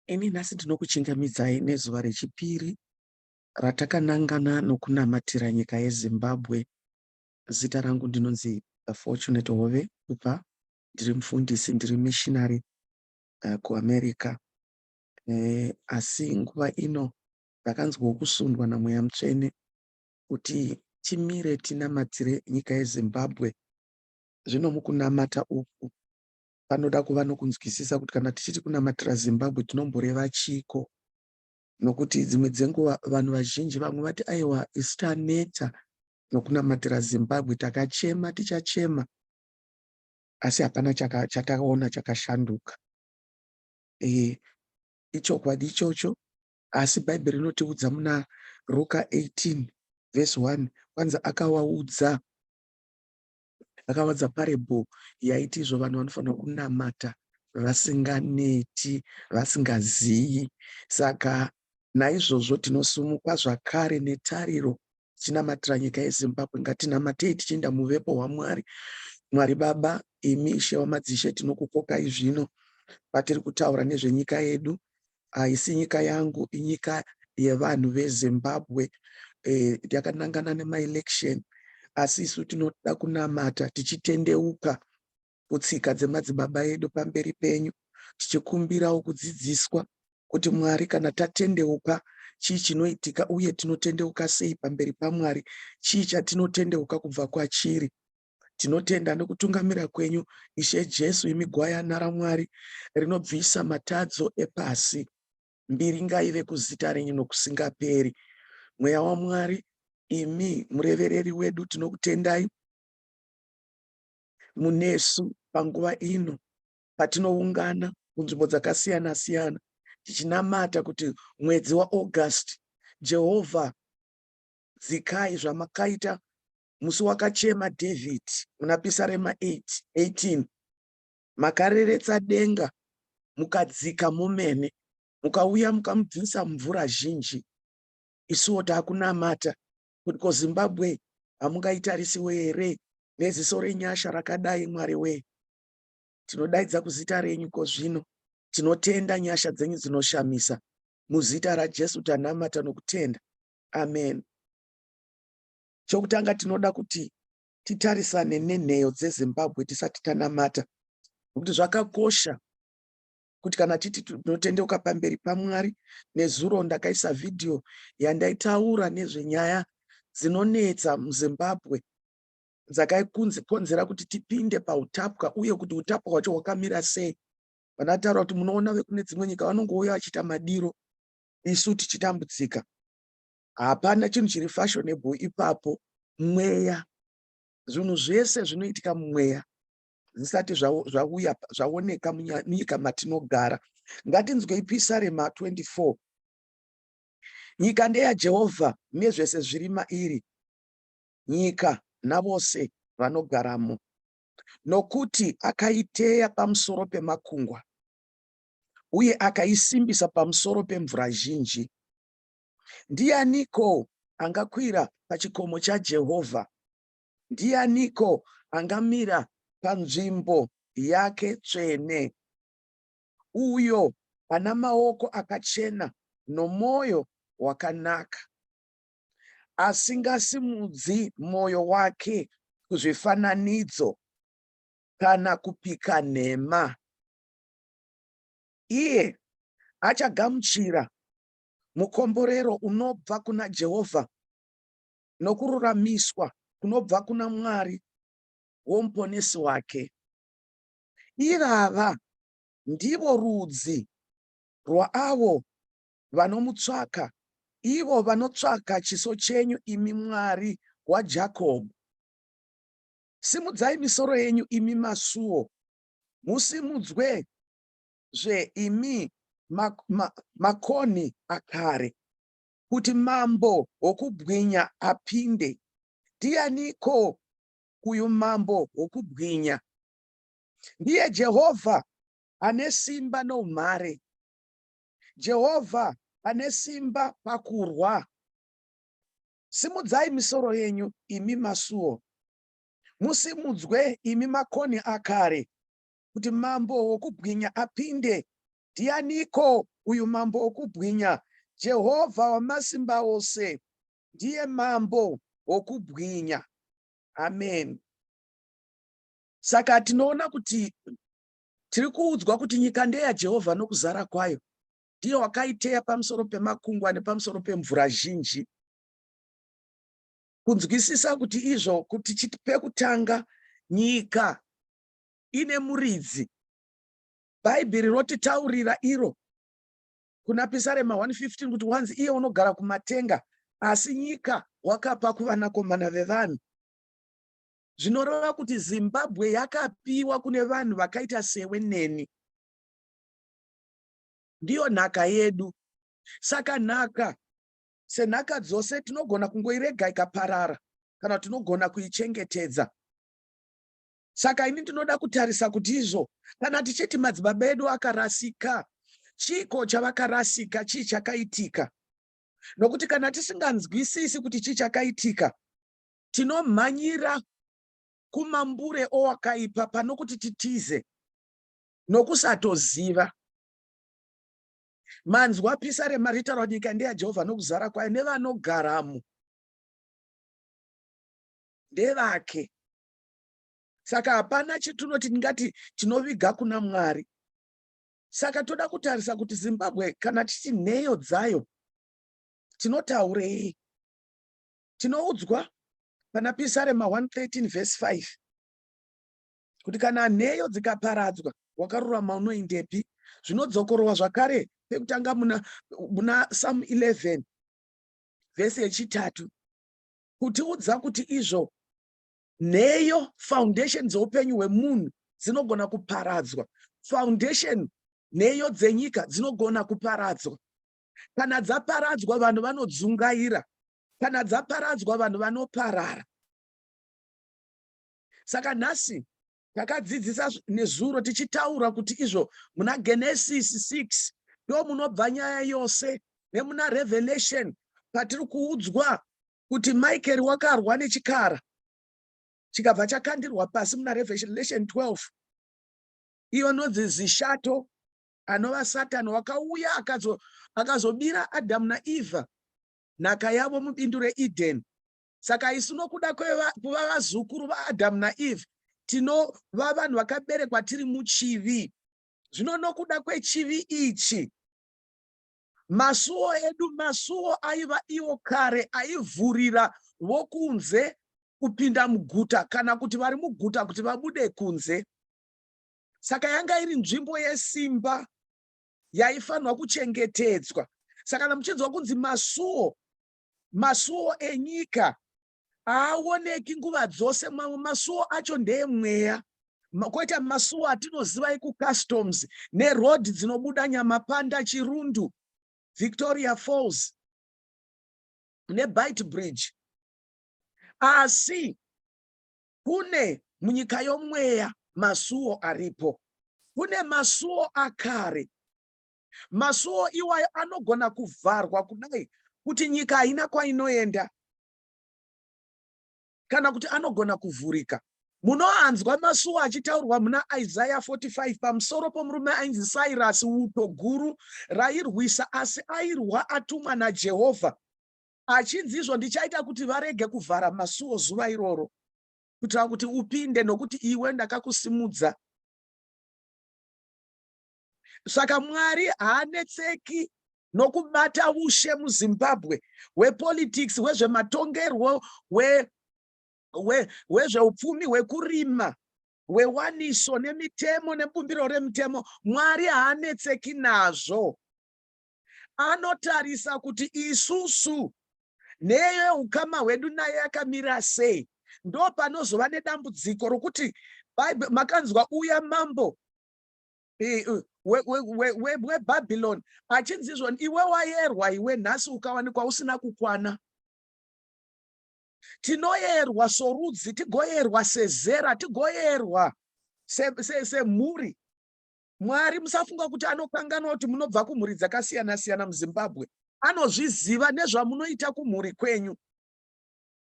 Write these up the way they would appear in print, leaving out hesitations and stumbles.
Ini nhasi ndinokuchingamidzai nezuva rechipiri ratakanangana nokunamatira nyika yeZimbabwe. Zita rangu ndinonzi Fortunate Hove Kupa. Ndiri mufundisi, ndiri missionary kuAmerica. Asi nguva ino ndakanzwawo kusundwa naMweya Mutsvene kuti timire tinamatire nyika yeZimbabwe. Zvino mukunamata uku panoda kuva nokunzwisisa kuti kana tichiti kunamatira Zimbabwe tinomboreva chiiko, nokuti dzimwe dzenguva vanhu vazhinji vamwe vati aiwa isu taneta nokunamatira Zimbabwe, takachema tichachema asi hapana chataona chakashanduka. E, ichokwadi ichocho, asi Bhaibheri rinotiudza muna Ruka 18 vhesi 1 kwanzi akawaudza Akavanza parable yaiti izvo vanhu vanofanira kunamata vasinganeti, vasingaziyi. Saka naizvozvo tinosumuka zvakare netariro tichinamatira nyika yeZimbabwe. Ngatinamatei tichienda muvepo hwaMwari. Mwari Baba, imi Ishe wamadzishe, tinokukokai zvino patiri kutaura nezvenyika yedu. Haisi nyika yangu, inyika yevanhu veZimbabwe. Yakanangana nemaelection, asi isu tinoda kunamata tichitendeuka kutsika dzemadzibaba edu pamberi penyu, tichikumbirawo kudzidziswa kuti Mwari, kana tatendeuka chii chinoitika, uye tinotendeuka sei pamberi paMwari, chii chatinotendeuka kubva kwachiri. Tinotenda nokutungamira kwenyu, Ishe Jesu, imi gwayana raMwari rinobvisa matadzo epasi. Mbiri ngaive kuzita renyu nokusingaperi. Mweya waMwari, imi murevereri wedu, tinokutendai munesu panguva ino patinoungana kunzvimbo dzakasiyana-siyana tichinamata kuti mwedzi waAugust, Jehovha, dzikai zvamakaita musi wakachema David muna Pisarema 8, 18. Makareretsa denga mukadzika mumene, mukauya mukamubvisa mvura zhinji. Isuwo takunamata kuti ko Zimbabwe hamungaitarisiwo here neziso renyasha rakadai, Mwari wee? Tinodaidza kuzita renyu ko zvino. Tinotenda nyasha dzenyu dzinoshamisa. Muzita raJesu tanamata nokutenda. Amen. Chokutanga tinoda kuti titarisane nenheyo dzeZimbabwe tisati tanamata, nokuti zvakakosha kuti kana titi tinotendeuka pamberi paMwari. Nezuro ndakaisa vhidhiyo yandaitaura nezvenyaya dzinonetsa muZimbabwe dzakakonzera kuti tipinde pautapwa, uye kuti utapwa hwacho hwakamira sei. Vanataura kuti munoona vekune dzimwe nyika vanongouya vachiita madiro, isu tichitambudzika. Hapana chinhu chiri fashionable ipapo. Mweya, zvinhu zvese zvinoitika mumweya zvisati zvauya zvaoneka munyika matinogara. Ngatinzwei Pisarema 24. Nyika ndeyaJehovha nezvese zviri mairi, nyika navose vanogaramo, nokuti akaiteya pamusoro pemakungwa uye akaisimbisa pamusoro pemvura zhinji. Ndianiko angakwira pachikomo chaJehovha? Ndianiko angamira panzvimbo yake tsvene? Uyo ana maoko akachena nomwoyo wakanaka, asingasimudzi mwoyo wake kuzvifananidzo kana kupika nhema. Iye achagamuchira mukomborero unobva kuna Jehovha nokururamiswa kunobva kuna Mwari woMuponesi wake. Ivava ndivo rudzi rwaavo vanomutsvaka, ivo vanotsvaka chiso chenyu, imi Mwari waJakobho. Simudzai misoro yenyu, imi masuo, musimudzwe zve imi makonhi akare, kuti mambo wokubwinya apinde. Ndianiko uyu mambo wokubwinya? Ndiye Jehovha ane simba noumhare, Jehovha ane simba pakurwa. Simudzai misoro yenyu, imi masuo, musimudzwe, imi makonhi akare, kuti mambo wokubwinya apinde. Ndianiko Uyu mambo wokubwinya, Jehovha wamasimba ose, ndiye mambo wokubwinya. Amen. Saka tinoona kuti tiri kuudzwa kuti nyika ndeyaJehovha nokuzara kwayo. Ndiye wakaiteya pamusoro pemakungwa nepamusoro pemvura zhinji. Kunzwisisa kuti izvo kuti pekutanga nyika ine muridzi. Bhaibheri rotitaurira iro kuna Pisarema 115 kuti wanzi iye unogara kumatenga asi nyika wakapa kuvanakomana vevanhu. Zvinoreva kuti Zimbabwe yakapiwa kune vanhu vakaita sewe neni. Ndiyo nhaka yedu. Saka nhaka senhaka dzose tinogona kungoirega ikaparara kana tinogona kuichengetedza. Saka ini ndinoda kutarisa kuti izvo kana tichiti madzibaba edu akarasika, chiiko chavakarasika, chii chakaitika? Nokuti kana tisinganzwisisi kuti chii chakaitika, tinomhanyira kumambure owakaipa panokuti titize nokusatoziva. Manzwa pisarema ritaura kuti nyika ndeyaJehovha nokuzara kwayo nevanogaramo ndevake. Saka hapana chitinoti tingati tinoviga kuna Mwari. Saka toda kutarisa kuti Zimbabwe kana tichiti nheyo dzayo tinotaurei? Tinoudzwa pana Pisarema 113 vhesi 5 kuti kana nheyo dzikaparadzwa wakarurama unoindepi? Zvinodzokorowa zvakare pekutanga muna, muna Psalm 11 vhesi yechitatu kutiudza kuti izvo nheyo foundation dzeupenyu hwemunhu dzinogona kuparadzwa foundation nheyo dzenyika dzinogona kuparadzwa kana dzaparadzwa vanhu vanodzungaira kana dzaparadzwa vanhu vanoparara saka nhasi takadzidzisa nezuro tichitaura kuti izvo muna Genesis 6 ndo munobva nyaya yose nemuna Revelation patiri kuudzwa kuti Michael wakarwa nechikara chikabva chakandirwa pasi muna Revelation 12 iyo nonzi zishato anova Satani wakauya akazobira Adamu naEvha nhaka yavo mubindu reEden. Saka isu nokuda kuva vazukuru vaAdhamu naEvha tinova vanhu vakaberekwa tiri muchivi. Zvino nokuda kwechivi ichi masuo edu masuo aiva iwo kare aivhurira vokunze kupinda muguta kana kuti vari muguta kuti vabude kunze. Saka yanga iri nzvimbo yesimba yaifanirwa kuchengetedzwa. Saka kana muchinzwa kunzi masuo, masuo enyika haaoneki nguva dzose. Mamwe masuo acho ndeemweya, koita masuo atinoziva ekucustoms neroad dzinobuda Nyamapanda, Chirundu, Victoria Falls neBeitbridge. Asi kune munyika yomweya masuo aripo. Kune masuo akare. Masuo iwayo anogona kuvharwa kudai kuti nyika haina kwainoenda kana kuti anogona kuvhurika. Munoanzwa masuo achitaurwa muna Isaiah 45 pamusoro pomurume ainzi Cyrus, uto guru rairwisa asi airwa atumwa naJehovha achinzi izvo ndichaita kuti varege kuvhara masuo zuva iroro kuitira kuti upinde nokuti iwe ndakakusimudza. Saka Mwari haanetseki nokubata ushe muZimbabwe hwepolitics, hwezvematongerwo, hwezveupfumi, hwekurima, hwewaniso nemitemo nebumbiro remitemo. Mwari haanetseki nazvo. Anotarisa kuti isusu nheyo yeukama hwedu naye yakamira sei. Ndo panozova nedambudziko rokuti makanzwa uya mambo weBhabhiloni achinzi izvo iwe wayerwa iwe nhasi ukawanikwa usina kukwana. Tinoyerwa sorudzi, tigoyerwa sezera, tigoyerwa semhuri. Mwari musafunga kuti anokanganwa kuti munobva kumhuri dzakasiyana siyana muZimbabwe. Anozviziva nezvamunoita kumhuri kwenyu.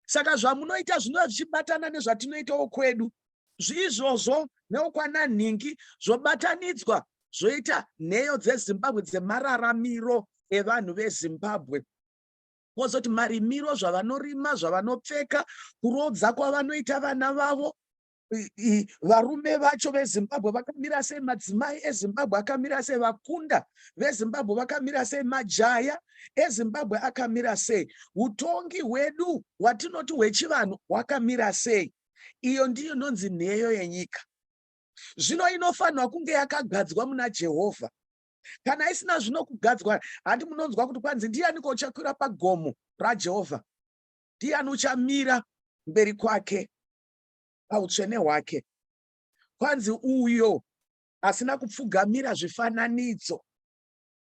Saka zvamunoita zvinova zvichibatana nezvatinoitawo kwedu. Zviizvozvo neokwana nhingi zvobatanidzwa. Zvoita nheyo dzeZimbabwe dzemararamiro evanhu veZimbabwe. Kwozoti marimiro, zvavanorima, zvavanopfeka, kuroodza kwavanoita vana vavo, varume vacho veZimbabwe vakamira sei, madzimai eZimbabwe akamira sei, vakunda veZimbabwe vakamira sei, majaya eZimbabwe akamira sei, utongi hwedu hwatinoti hwechivanhu hwakamira sei. Iyo ndiyo inonzi nheyo yenyika. Zvino inofanirwa kunge yakagadzwa muna Jehovha. Kana isina zvino kugadzwa, handi munonzwa kuti kwanzi ndianiko uchakwira pagomo raJehovha, ndiani uchamira mberi kwake pautsvene hwake? Kwanzi uyo asina kupfugamira zvifananidzo.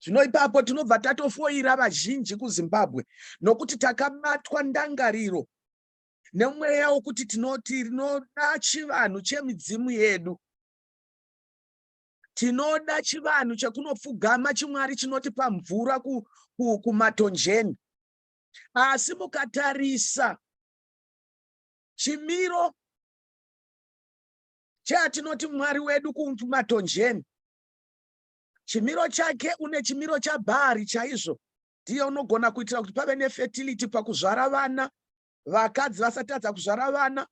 Zvino ipapo tinobva tatofoira vazhinji kuZimbabwe, nokuti takabatwa ndangariro nemweya wokuti tinoti rinoda chivanhu chemidzimu yedu, tinoda chivanhu chekunopfugama chimwari chinotipa mvura kumatonjeni. Asi mukatarisa chimiro cheatinoti Mwari wedu kumatonjeni, chimiro chake une chimiro chaBhaari chaizvo. Ndiye unogona kuitira kuti pave nefertility pakuzvara vana, vakadzi vasatadza kuzvara vana,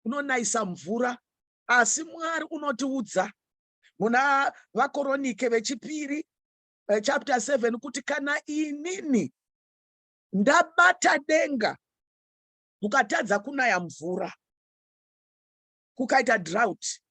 unonayisa mvura. Asi Mwari unotiudza muna vaKoronike vechipiri chapter 7 kuti kana inini ndabata denga kukatadza kunaya mvura, kukaita drought,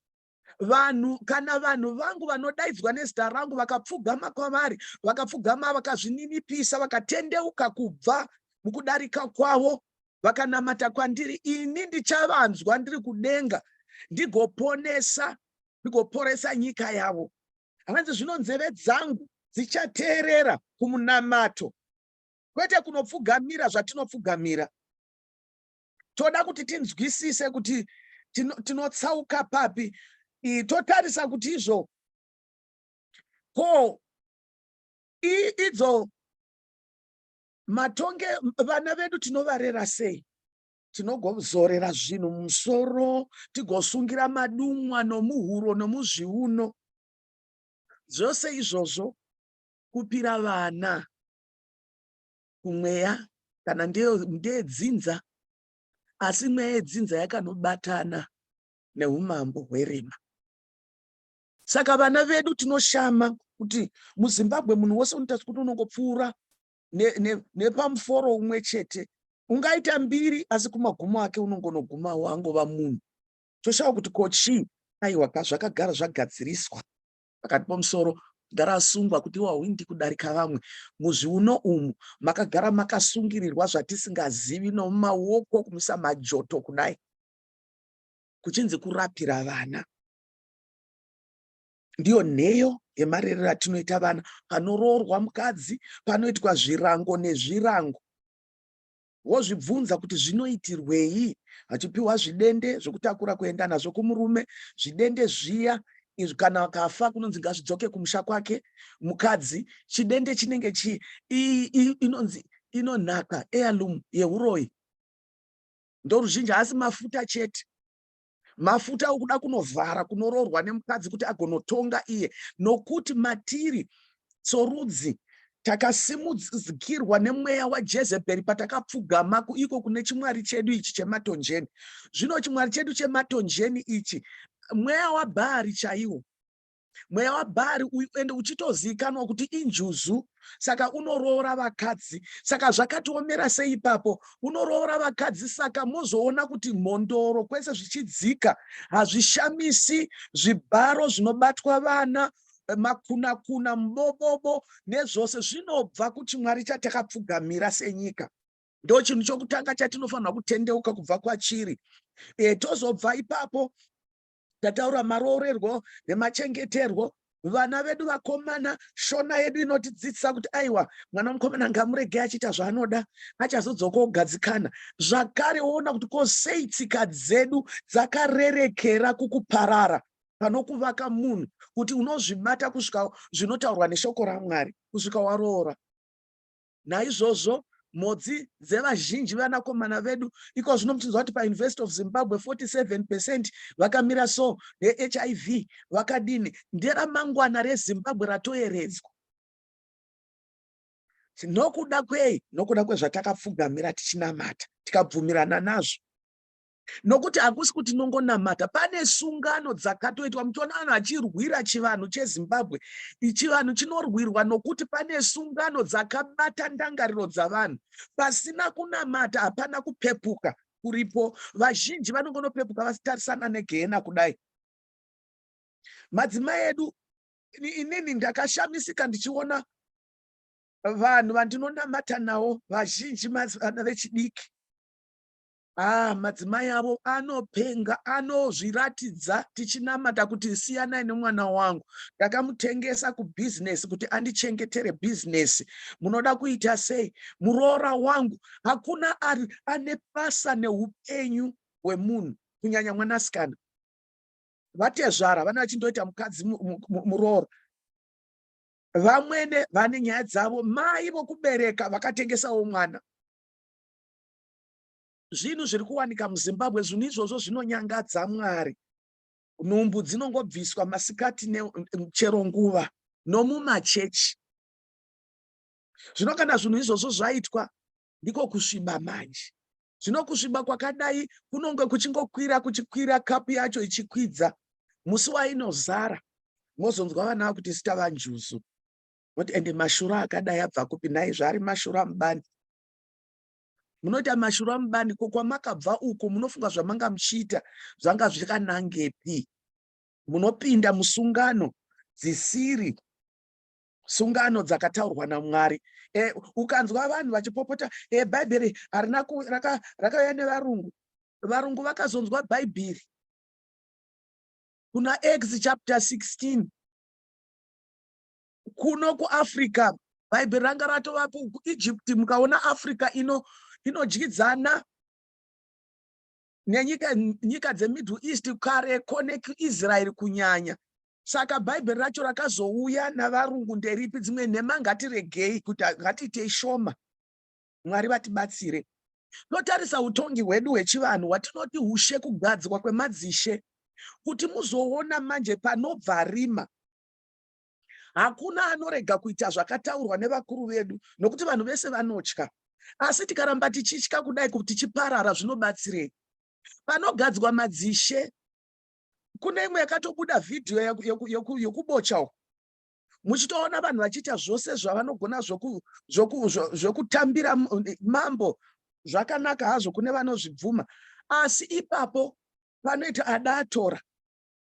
vanhu, kana vanhu vangu vanodaidzwa nezita rangu vakapfugama kwavari, vakapfugama, vakazvininipisa, vakatendeuka kubva mukudarika kwavo, vakanamata kwandiri, ini ndichavanzwa ndiri kudenga, ndigoponesa, ndigoporesa nyika yavo. Hanzi zvino nzeve dzangu dzichateerera kumunamato, kwete kunopfugamira zvatinopfugamira. Toda kuti tinzwisise kuti tinotsauka papi. Totarisa kuti izvo ko idzo matonge vana vedu tinovarera sei? Tinogozorera zvinhu mumusoro, tigosungira madumwa nomuhuro nomuzviuno, zvose izvozvo kupira vana kumweya kana ndeyedzinza, asi mweya yedzinza yakanobatana neumambo hwerima. Saka vana vedu tinoshama kuti muZimbabwe munhu wose unoita sekuti unongopfuura nepamuforo umwe chete, ungaita mbiri, asi kumagumo ake unongonoguma wangova munhu. Toshava kuti ko chii? Aiwa ka, zvakagara zvagadziriswa pakati pomusoro, gara asungwa kuti wahwindi kudarika vamwe. Muzviuno umu makagara makasungirirwa zvatisingazivi, nomumaoko kumisa majoto kudai, kuchinzi kurapira vana. Ndiyo nheyo yemarerero atinoita vana. Panoroorwa mukadzi panoitwa zvirango nezvirango, wozvibvunza kuti zvinoitirwei? Vachipiwa zvidende zvekutakura kuenda nazvo kumurume. Zvidende zviya izvi kana akafa kunonzi ngazvidzoke kumusha kwake mukadzi. Chidende chinenge chi inonzi inonhaka, heirloom yeuroyi. Ndoruzhinji haasi mafuta chete, mafuta okuda kunovhara kunoroorwa nemukadzi kuti agonotonga iye, nokuti matiri sorudzi takasimudzikirwa nemweya waJezebheri patakapfugama iko kune chimwari chedu ichi chematonjeni. Zvino chimwari chedu chematonjeni ichi mweya waBhaari chaiwo, mweya waBhaari uyu, ende uchitozivikanwa kuti injuzu. Saka unoroora vakadzi. Saka zvakatiomera sei ipapo, unoroora vakadzi. Saka mozoona kuti mhondoro kwese zvichidzika, hazvishamisi zvibharo zvinobatwa vana, makunakuna, mubobobo nezvose zvinobva kuchimwari chatakapfugamira senyika. Ndo chinhu chokutanga chatinofanirwa kutendeuka kubva kwachiri. Tozobva ipapo tataura maroorerwo nemachengeterwo vana vedu vakomana. Shona yedu inotidzidzisa kuti aiwa, mwana mukomana ngamurege achiita zvaanoda, achazodzoka ogadzikana. Zvakare woona kuti ko sei tsika dzedu dzakarerekera kukuparara panokuvaka munhu, kuti unozvibata kusvika zvinotaurwa neshoko raMwari, kusvika waroora. Naizvozvo Mhodzi dzevazhinji vanakomana vedu iko zvino muchinzwa kuti paUniversity of Zimbabwe 47% vakamira so neHIV vakadini, nderamangwana reZimbabwe ratoyeredzwa. Nokuda kwei? Nokuda kwezvatakapfugamira tichinamata tikabvumirana nazvo. Nokuti hakusi kuti tinongonamata, pane sungano dzakatoitwa. Muchiona vanhu vachirwira chivanhu cheZimbabwe, chivanhu chinorwirwa nokuti pane sungano dzakabata ndangariro dzavanhu. Pasina kunamata hapana kupepuka kuripo. Vazhinji vanongonopepuka vasitarisana negehena kudai. Madzimai edu, inini ndakashamisika ndichiona vanhu vandinonamata navo vazhinji vana vechidiki. Ah, madzimai avo anopenga, anozviratidza tichinamata kuti siyanai nemwana wangu. Ndakamutengesa kubhizinesi kuti andichengetere bhizinesi. Munoda kuita sei? Muroora wangu. Hakuna ari ane basa neupenyu hwemunhu, kunyanya mwanasikana. Vatezvara vana vachindoita mukadzi muroora. Vamwene vane nyaya dzavo, mai vokubereka vakatengesawo mwana. Zvinhu zviri kuwanika muZimbabwe, zvinhu izvozvo zvinonyangadza Mwari. Nhumbu dzinongobviswa masikati chero nguva nomumachechi. Zvino kana zvinhu izvozvo zvaitwa, ndiko kusviba manje. Zvino kusviba kwakadai kunonge kuchingokwira kuchikwira, kapu yacho ichikwidza. Musi wainozara, mozonzwa vana vakuti isu tava njuzu. Moti ende mashura akadai abva kupi nhai zvaari mashura mubani? Munoita mashura mubani ko kwamakabva uko munofunga zvamanga muchiita zvanga zvakanangepi? Munopinda musungano dzisiri sungano dzakataurwa naMwari. Ukanzwa vanhu vachipopota Bhaibheri harina rakauya nevarungu. Varungu vakazonzwa Bhaibheri kuna Acts chapter 16. Kuno kuAfrica Bhaibheri ranga ratovapo kuEgypt. Mukaona Africa ino inodyidzana nenyika nyika dzeMiddle East kareko nekuIsraeri kunyanya. Saka Bhaibheri racho rakazouya navarungu nderipi? Dzimwe nhema ngatiregei kuti ngatiitei shoma. Mwari vatibatsire. Totarisa utongi hwedu hwechivanhu hwatinoti ushe, kugadzwa kwemadzishe, kuti muzoona manje panobva rima. Hakuna anorega kuita zvakataurwa nevakuru vedu nokuti vanhu vese vanotya. Asi tikaramba tichitya kudai kuti tichiparara zvinobatsirei? Panogadzwa madzishe, kune imwe yakatobuda vhidhiyo yokubocha uku. Muchitoona vanhu vachiita zvose zvavanogona zvokutambira mambo zvakanaka hazvo kune vanozvibvuma. Asi ipapo panoita adatora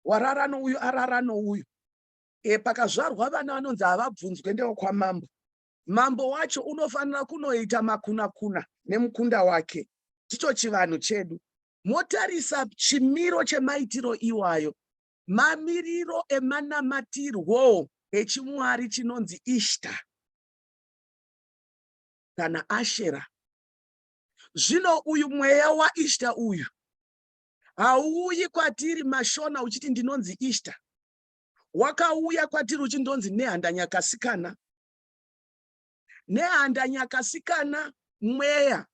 warara nouyu arara nouyu. Pakazvarwa vana vanonzi havabvunzwe ndewekwamambo. Mambo wacho unofanira kunoita makunakuna nemukunda wake. Ndicho chivanhu chedu. Motarisa chimiro chemaitiro iwayo, mamiriro emanamatirwo echimwari chinonzi Ishtar kana Ashera. Zvino uyu mweya waIshtar uyu hauuyi kwatiri maShona uchiti ndinonzi Ishtar. Wakauya kwatiri uchindonzi Nehanda Nyakasikana. Nehanda Nyakasikana mweya.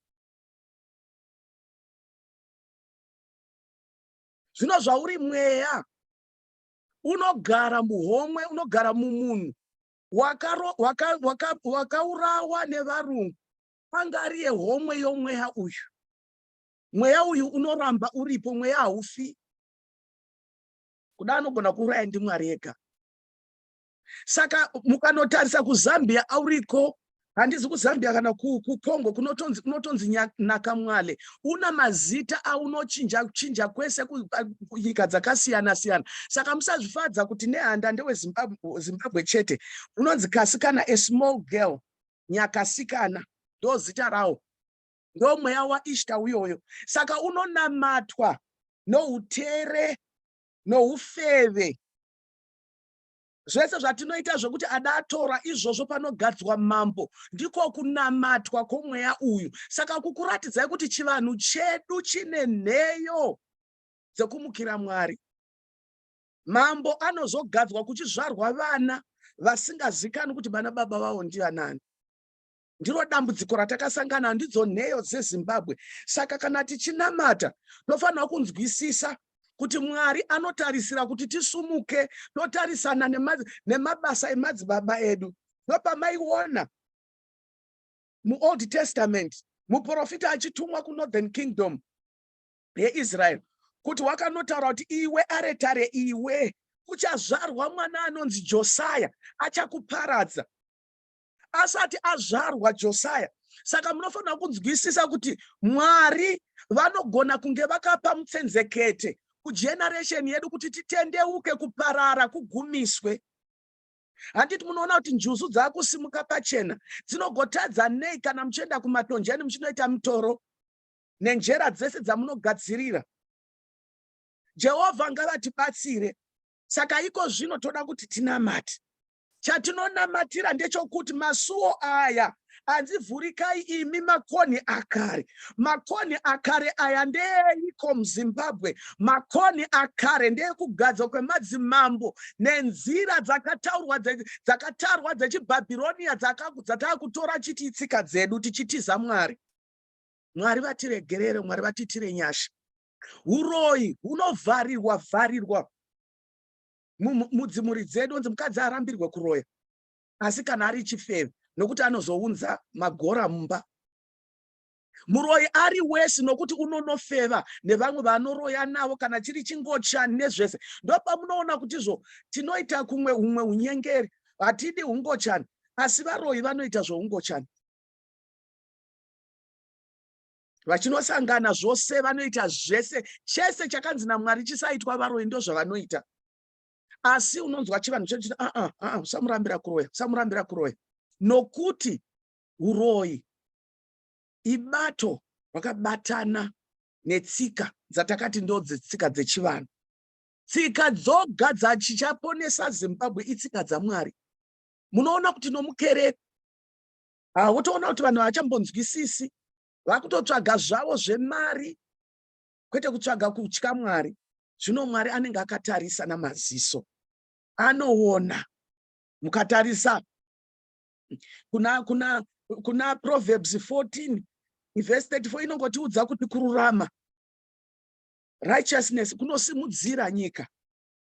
Zvino zvauri mweya unogara muhomwe, unogara mumunhu wakaurawa nevarungu, anga ari yehomwe yomweya uyu. Mweya uyu unoramba uripo, mweya haufi. Kuda anogona kuuraya ndiMwari ega. Saka mukanotarisa kuZambia auriko, handizi kuZambia kana kuCongo kunotonzi kunotonzi Nakamwale. Una mazita aunochinja chinja kwese kunyika dzakasiyana siyana. Saka musazvifadza kuti Nehanda ndeweZimbabwe Zimbabwe chete. Unonzi Kasikana, a small girl, Nyakasikana ndo zita rawo. Ndo mweya waIshtar uyoyo. Saka unonamatwa noutere noufeve. Zvese zvatinoita zvokuti adatora izvozvo panogadzwa mambo ndiko kunamatwa kwomweya uyu. Saka kukuratidzai kuti chivanhu chedu chine nheyo dzekumukira Mwari. Mambo anozogadzwa kuchizvarwa vana vasingazikanwi kuti vana baba vavo ndivanani. Ndiro dambudziko ratakasangana, ndidzo nheyo dzeZimbabwe. Saka kana tichinamata, tofanira kunzwisisa kuti Mwari anotarisira kuti tisumuke totarisana nemabasa emadzibaba edu. Ndopamaiona muOld Testament muprofita achitumwa kuNorthern Kingdom yeIsrael kuti wakanotaura kuti, "Iwe aretare, iwe kuchazvarwa mwana anonzi Josiah, achakuparadza," asati azvarwa Josiah. Saka munofanira kunzwisisa kuti Mwari vanogona kunge vakapa mutsenzekete kugeneration yedu kuti titendeuke, kuparara kugumiswe. Handiti munoona kuti njuzu dzaakusimuka pachena? Dzinogotadza nei kana muchienda kumatonjeni muchinoita mutoro nenjera dzese dzamunogadzirira? Jehovha ngavatibatsire. Saka iko zvino toda kuti tinamate. Chatinonamatira ndechokuti masuo aya anzi, "Vhurikai imi makonhi akare." Makonhi akare aya ndeeiko muZimbabwe? Makonhi akare ndeekugadzwa kwemadzimambo nenzira dzakataurwa, dzakatarwa dzechiBhabhironia, dzataakutora chiti itsika dzedu, tichitiza Mwari. Mwari vatiregerere, Mwari vatiitire nyasha. Uroyi hunovharirwa vharirwa mudzimuri dzedu, onzi mukadzi arambirwe kuroya, asi kana ari chifeve, nokuti anozounza magora mumba. Muroyi ari wesi nokuti unonofeva nevamwe vaanoroya navo, kana chiri chingochani nezvese. Ndopamunoona kuti izvo tinoita kumwe humwe unyengeri. Hatidi ungochani, asi varoyi vanoita zvoungochani, vachinosangana zvose, vanoita zvese. Chese chakanzi naMwari chisaitwa, varoyi ndo zvavanoita. Asi unonzwa chivanhu chedu chiti, "Aa, aa, usamurambira kuroya, usamurambira kuroya," nokuti uroyi ibato rakabatana netsika dzatakati ndo dzetsika dzechivanhu. Tsika dzoga dzachichaponesa Zimbabwe itsika dzaMwari. Munoona kuti nomukereke wotoona kuti vanhu havachambonzwisisi, vakutotsvaga zvavo zvemari, kwete kutsvaga kutya Mwari. Zvino Mwari anenge akatarisa namaziso anoona. Mukatarisa kuna Proverbs 14 verse 34, inongotiudza kuti kururama, righteousness, kunosimudzira nyika,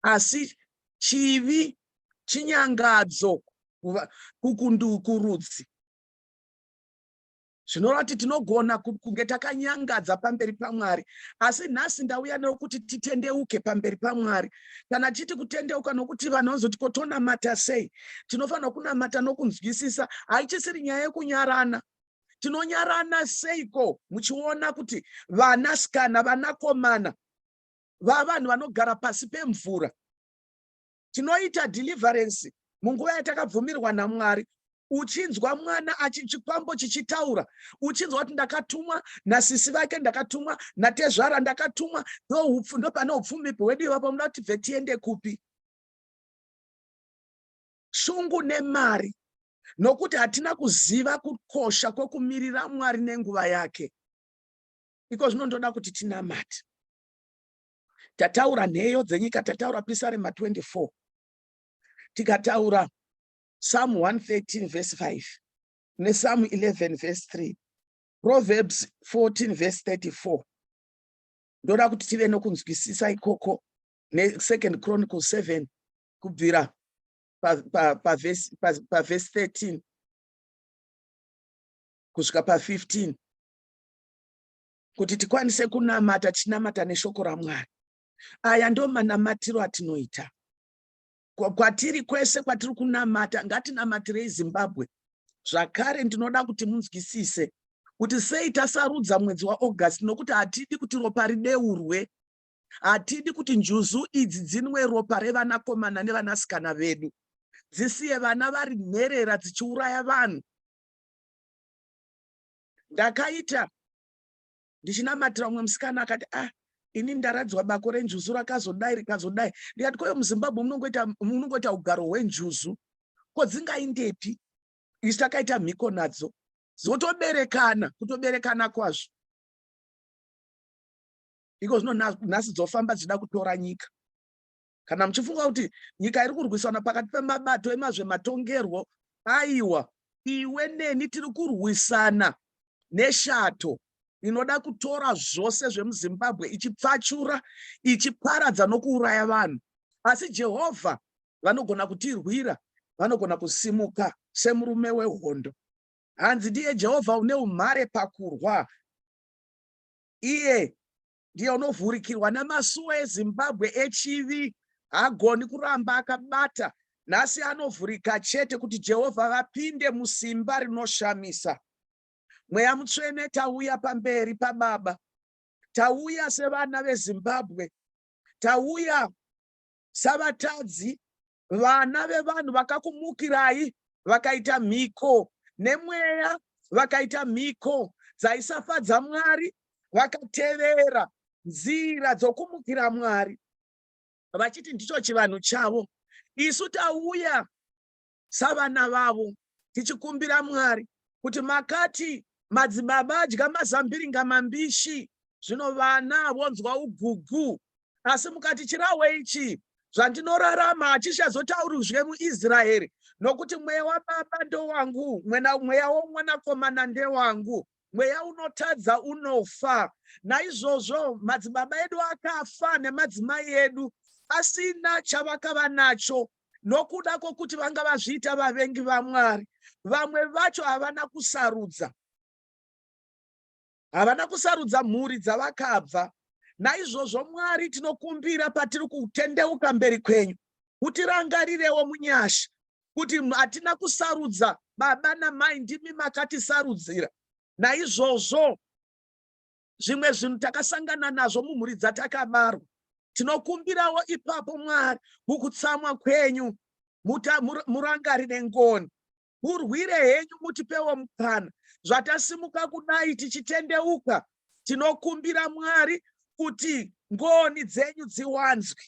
asi chivi chinyangadzo kurudzi. Zvinoreva kuti tinogona kunge takanyangadza pamberi paMwari, asi nhasi ndauya nokuti titendeuke pamberi paMwari. Kana titi kutendeuka, nokuti vanhu vanozoti, "Kotonamata sei?" Tinofanira kunamata nokunzwisisa. Haichisiri nyaya yekunyarana. Tinonyarana seiko muchiona kuti vanasikana, vanakomana vavanhu vanogara pasi pemvura? Tinoita deliverance munguva yatakabvumirwa naMwari. Uchinzwa mwana achichikwambo chichitaura, uchinzwa kuti ndakatumwa nasisi vake, ndakatumwa natezvara, ndakatumwa, ndopane upfumi hwedu ipapo. Muda kuti tibve tiende kupi? Shungu nemari, nokuti hatina kuziva kukosha kwekumirira Mwari nenguva yake. Iko zvino ndoda kuti tinamate. Tataura nheyo dzenyika, tataura Pisarema 24, tikataura Psalm 113 verse 5 nePsalm 11 verse 3, Proverbs 14 verse 34. Ndoda kuti tive nokunzwisisa ikoko neSecond Chronicle 7 kubvira pavhesi pa 13 kusvika pa15, kuti tikwanise kunamata, tichinamata neshoko raMwari. Aya ndo manamatiro atinoita kwatiri kwese kwatiri kunamata. Ngatinamatirei Zimbabwe zvakare. Ndinoda kuti munzwisise kuti sei tasarudza mwedzi waAugust, nokuti hatidi kuti ropa rideurwe, hatidi kuti njuzu idzi dzinwe ropa revanakomana nevanasikana vedu, dzisiye vana vari nherera dzichiuraya vanhu. Ndakaita ndichinamatira umwe musikana, akati, "Ah, ini ndaradzwa bako renjuzu rakazodai, rikazodai." Ndikati, "Koyo muZimbabwe munongoita ugaro hwenjuzu, ko dzingaindepi? Isu takaita mhiko nadzo, dzotoberekana, kutoberekana kwazvo." Iko zvino nhasi dzofamba dzichida kutora nyika. Kana muchifunga kuti nyika iri kurwisana pakati pemabato emazvematongerwo, aiwa. Iwe neni tiri kurwisana neshato inoda kutora zvose zvemuZimbabwe ichipfachura, ichiparadza nokuuraya vanhu. Asi Jehovha vanogona kutirwira, vanogona kusimuka semurume wehondo. Hanzi ndiye Jehovha une umhare pakurwa. Iye ndiye unovhurikirwa namasuo eZimbabwe echivi, haagoni kuramba akabata. Nhasi anovhurika chete kuti Jehovha vapinde musimba rinoshamisa. Mweya Mutsvene, tauya pamberi paBaba. Tauya sevana veZimbabwe. Tauya savatadzi, vana vevanhu vakakumukirai, vakaita mhiko nemweya, vakaita mhiko dzaisafadza Mwari, vakatevera nzira dzokumukira Mwari vachiti ndicho chivanhu chavo. Isu tauya savana vavo tichikumbira Mwari kuti makati madzibaba adya mazambiringa mambishi, zvino vana vonzwa ugugu. Asi mukati chirahwe ichi zvandinorarama hachichazotaurizve muIsraeri, nokuti mweya wababa ndowangu, mweya womwanakomana ndewangu. Mweya unotadza unofa. Naizvozvo madzibaba edu akafa nemadzimai edu asina chavakava nacho nokuda kwokuti vanga vazviita vavengi vaMwari. Vamwe vacho havana kusarudza. Havana kusarudza mhuri dzavakabva. Naizvozvo Mwari, tinokumbira patiri kutendeuka mberi kwenyu, mutirangarirewo munyasha kuti hatina kusarudza baba namai, ndimi makatisarudzira. Naizvozvo zvimwe zvinhu takasangana nazvo mumhuri dzatakabarwa. Tinokumbirawo ipapo Mwari, mukutsamwa kwenyu murangarire ngoni, murwire henyu, mutipewo mukana. Zvatasimuka kudai tichitendeuka, tinokumbira Mwari kuti ngoni dzenyu dziwanzwe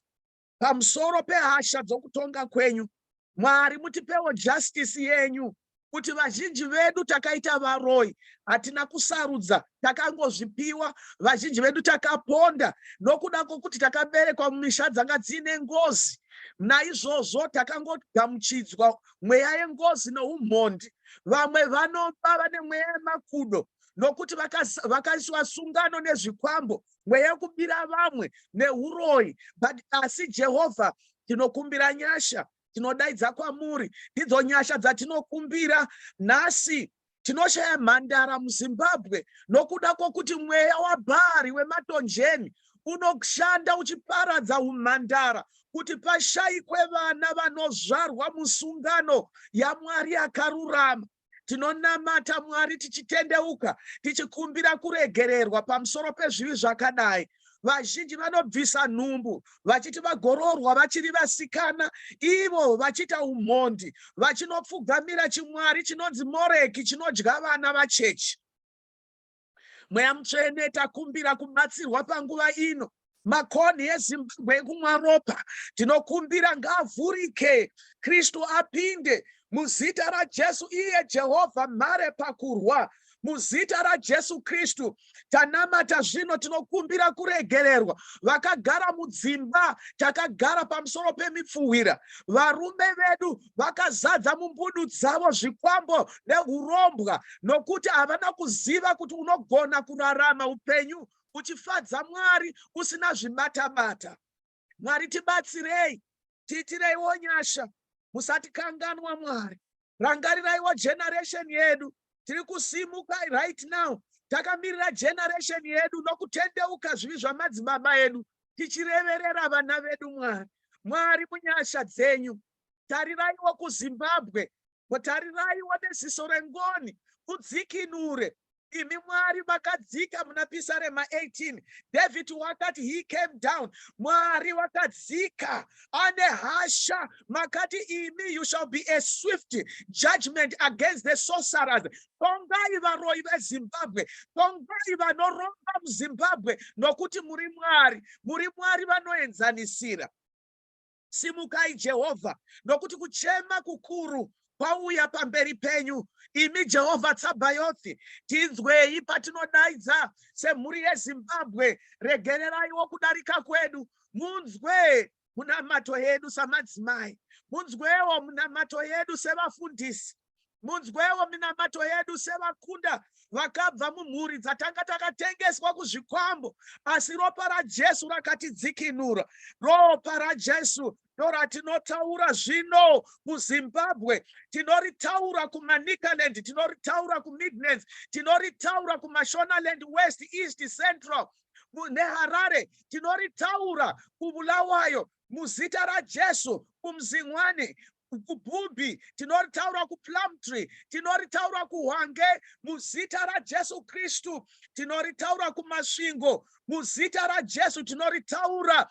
pamusoro pehasha dzokutonga kwenyu. Mwari, mutipewo justice yenyu kuti vazhinji vedu takaita varoyi, hatina kusarudza, takangozvipiwa. Vazhinji vedu takaponda nokuda kwokuti takaberekwa mumisha dzanga dziine ngozi, naizvozvo takangogamuchidzwa mweya yengozi noumhondi. Vamwe vanoba vane mweya yemakudo nokuti vakaiswa sungano nezvikwambo, mweya yekubira vamwe neuroyi. But asi Jehovha, tinokumbira nyasha, tinodaidza kwamuri. Ndidzo nyasha dzatinokumbira nhasi. Tinoshaya mhandara muZimbabwe nokuda kwokuti mweya waBhaari wematonjeni unoshanda uchiparadza umhandara kuti pashayikwe vana vanozvarwa musungano yaMwari yakarurama. Tinonamata Mwari tichitendeuka, tichikumbira kuregererwa pamusoro pezvivi zvakadai. Vazhinji vanobvisa nhumbu vachiti vagoroorwa vachiri vasikana, ivo vachiita umhondi, vachinopfugamira chimwari chinonzi Moreki chinodya vana vachechi. Mweya Mutsvene, takumbira kubatsirwa panguva ino. Makonhi eZimbabwe ekumwa ropa, tinokumbira ngaavhurike, Kristu apinde muzita raJesu, iye Jehovha mhare pakurwa. Muzita raJesu Kristu tanamata zvino, tinokumbira kuregererwa. Vakagara mudzimba, takagara pamusoro pemipfuhwira, varume vedu vakazadza mumbudu dzavo zvikwambo neurombwa, nokuti havana kuziva kuti unogona kurarama upenyu uchifadza Mwari usina zvibatabata. Mwari, tibatsirei, tiitireiwo nyasha, musatikanganwa Mwari. Rangariraiwo generation yedu, tiri kusimuka right now, takamirira generation yedu nokutendeuka zvivi zvamadzibaba edu, tichireverera vana vedu. Mwari, Mwari, munyasha dzenyu, tariraiwo kuZimbabwe, tariraiwo neziso rengoni, udzikinure. Imi Mwari vakadzika muna Pisarema 18, David wakati he came down. Mwari wakadzika ane hasha, makati imi you shall be a swift judgment against the sorcerers. Tongai varoyi veZimbabwe, tongai vanoromba muZimbabwe, nokuti muri Mwari, muri Mwari vanoenzanisira. Simukai Jehovha, nokuti kuchema kukuru kwauya pamberi penyu. Imi Jehovha Tsabayothi, tinzwei patinodaidza semhuri yeZimbabwe. Regereraiwo kudarika kwedu, munzwe munamato yedu samadzimai, munzwewo munamato yedu sevafundisi. Munzwewo minamato yedu sevakunda vakabva mumhuri dzatanga takatengeswa kuzvikwambo, asi ropa raJesu rakatidzikinura. Ropa raJesu ndoratinotaura zvino kuZimbabwe, tinoritaura kuManicaland, tinoritaura kuMidlands, tinoritaura kuMashonaland West, East, Central neHarare, tinoritaura kuBulawayo, muzita raJesu, kuMzingwani, kuBhubhi, tinoritaura kuPlumtree, tinoritaura kuHwange, muzita raJesu Kristu, tinoritaura kuMasvingo, muzita raJesu, tinoritaura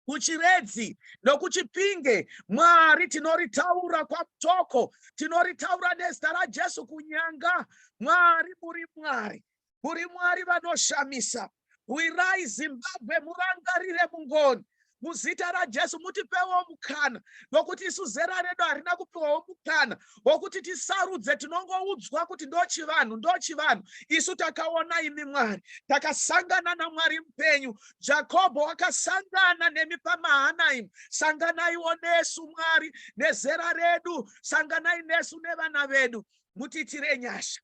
kuChiredzi nokuChipinge. Mwari, tinoritaura kwaMutoko, tinoritaura nezita raJesu kuNyanga. Mwari, muri Mwari, muri Mwari vanoshamisa. Rwirai Zimbabwe, murangarire mungoni, muzita raJesu. Mutipewo mukana, nokuti isu zera redu harina kupiwawo mukana wokuti tisarudze. Tinongoudzwa kuti ndochivanhu, ndochivanhu. Isu takaona imi Mwari, takasangana naMwari mupenyu. Jakobho wakasangana nemi paMahanaimu. Sanganaiwo nesu, Mwari, nezera redu. Sanganai nesu nevana vedu, mutiitire nyasha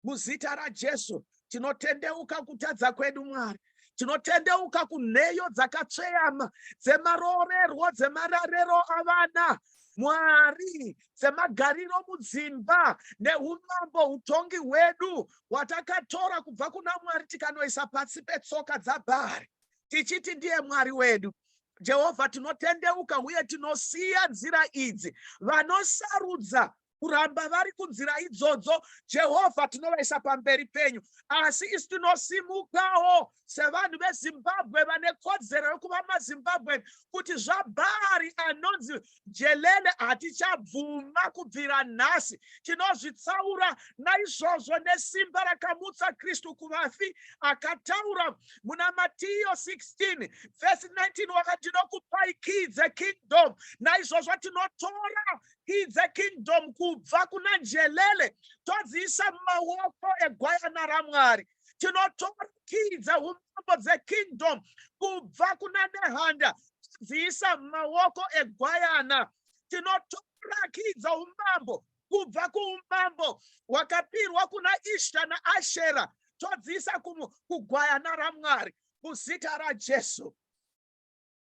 muzita raJesu. Tinotendeuka kutadza kwedu, Mwari. Tinotendeuka kunheyo dzakatsveyama dzemaroorerwo, dzemararero avana, Mwari, dzemagariro mudzimba, neumambo, utongi hwedu hwatakatora kubva kuna Mwari, tikanoisa pasi petsoka dzaBhari, tichiti ndiye Mwari wedu. Jehovha, tinotendeuka uye tinosiya nzira idzi. Vanosarudza kuramba vari kunzira idzodzo, Jehovha, tinovaisa pamberi penyu. Asi isu tinosimukawo sevanhu veZimbabwe vane kodzero yokuva maZimbabwe, kuti zvaBhaari anonzi Jelele hatichabvuma. Kubvira nhasi tinozvitsaura naizvozvo nesimba rakamutsa Kristu kuvafi, akataura muna Matiyo 16 vhesi 19, wakati, "Ndinokupai key dzekingdom." Naizvozvo tinotora key dzekingdom kubva kuna Njelele, todziisa mumaoko egwayana raMwari. Tinotora key dzeumambo, dzekingdom, kubva kuna Nehanda, todziisa mumaoko egwayana. Tinotora key dzeumambo kubva kuumambo hwakapirwa kuna Ishta naAshera, todziisa kugwayana raMwari, muzita raJesu.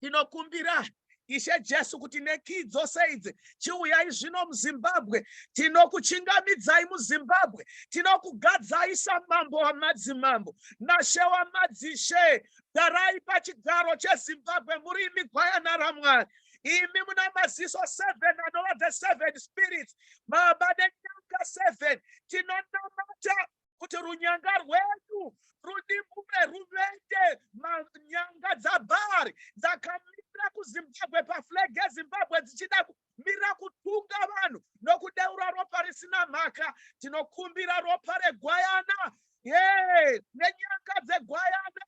Tinokumbira, Ishe Jesu, kuti nekey dzose idzi, chiuyai zvino muZimbabwe. Tinokuchingamidzai muZimbabwe, tinokugadzai samambo wamadzimambo nashe wamadzishe. Garai pachigaro cheZimbabwe muri imi gwayana raMwari, imi muna maziso 7 anova the seven spirits, Baba, nenyanga 7. Tinonamata kuti runyanga rwedu rudimbure, ruvete manyanga dzaBhari dzakamira kuZimbabwe, paflag yeZimbabwe, dzichida kumira kutunga vanhu nokudeura ropa risina mhaka. Tinokumbira ropa regwayana ye nenyanga dzegwayana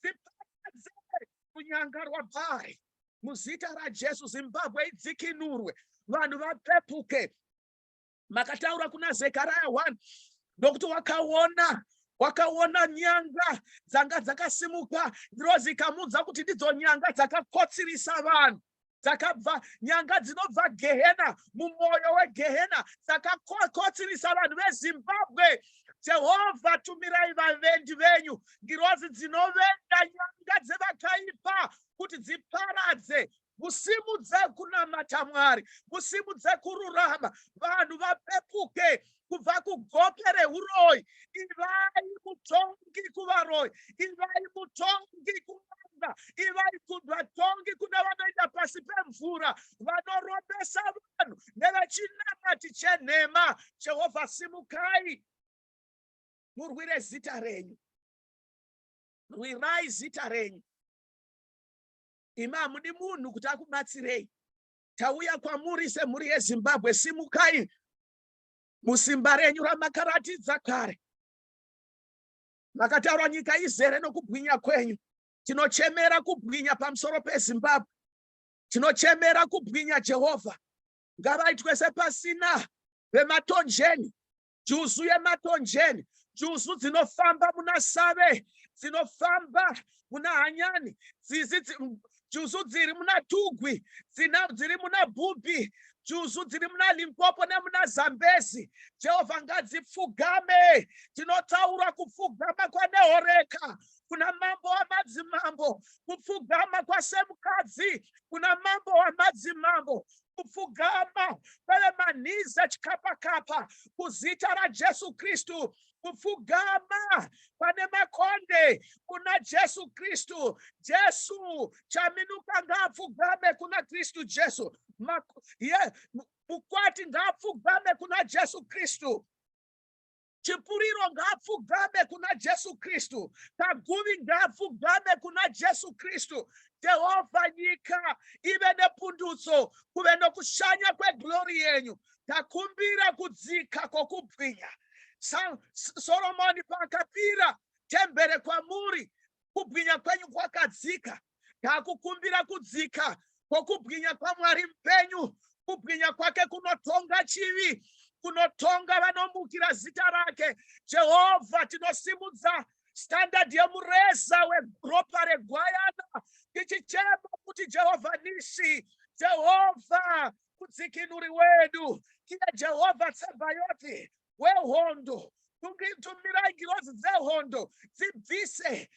dziparadze runyanga rwaBhari, muzita raJesu. Zimbabwe idzikinurwe, vanhu vapepuke. Makataura kuna Zekaraya 1, nokuti wakaona nyanga dzanga dzakasimuka, ngirozi ikamudza kuti ndidzo nyanga dzakakotsirisa vanhu, dzakabva nyanga dzinobva gehena, mumwoyo wegehena, dzakakotsirisa vanhu veZimbabwe. Jehovha, tumirai vavendi venyu, ngirozi dzinovenda nyanga dzevakaipa kuti dziparadze. Musimudze kunamata Mwari, musimudze kururama, vanhu vapepuke kubva kugope reuroyi. Ivai mutongi kuvaroyi, ivai mutongi kun'anga, ivai vatongi kune vanoenda pasi pemvura, vanorombesa vanhu nevechinamati chenhema. Jehovha, simukai murwire zita renyu, rwirai zita renyu. Imi hamudi munhu kuti akubatsirei. Tauya kwamuri semhuri yeZimbabwe. Simukai musimba renyu ramakaratidza kare. Makataura nyika izere nokubwinya kwenyu. Tinochemera kubwinya pamusoro peZimbabwe, tinochemera kubwinya. Jehovha, ngavaitwe sepasina vematonjeni, juzu yematonjeni, juzu dzinofamba muna Save, dzinofamba muna Hanyani, dzizi juzu dziri muna Tugwi, dziri muna Bhubhi. Njuzu dziri muna Limpopo nemuna Zambezi, Jehovha, ngadzipfugame. Tinotaura kupfugama kwaNehoreka kuna Mambo wamadzimambo, kupfugama kwaSemukadzi kuna Mambo wamadzimambo, kupfugama kwevemanhiza chikapakapa kuzita raJesu Kristu, kupfugama pane makonde kuna Jesu Kristu. Jesu Chaminuka ngaapfugame kuna Kristu Jesu. Mukwati ngaapfugame kuna Jesu Kristu. Chipuriro ngaapfugame kuna Jesu Kristu. Kaguvi ngaapfugame kuna Jesu Kristu. Jehovha, nyika ive nepundutso, kuve nokushanya kweglori yenyu. Takumbira kudzika kwokubwinya. Soromoni paakapira tembere kwamuri, kubwinya kwenyu kwakadzika. Takukumbira kudzika kwokubwinya kwaMwari mupenyu, kubwinya kwake kunotonga chivi, kunotonga vanomukira zita rake. Jehovha, tinosimudza standard yemureza weropa regwayana, tichichema kuti Jehovha Nisi, Jehovha mudzikinuri wedu, iye Jehovha Tsebayoti wehondo, tumirai ngirozi dzehondo dzibvise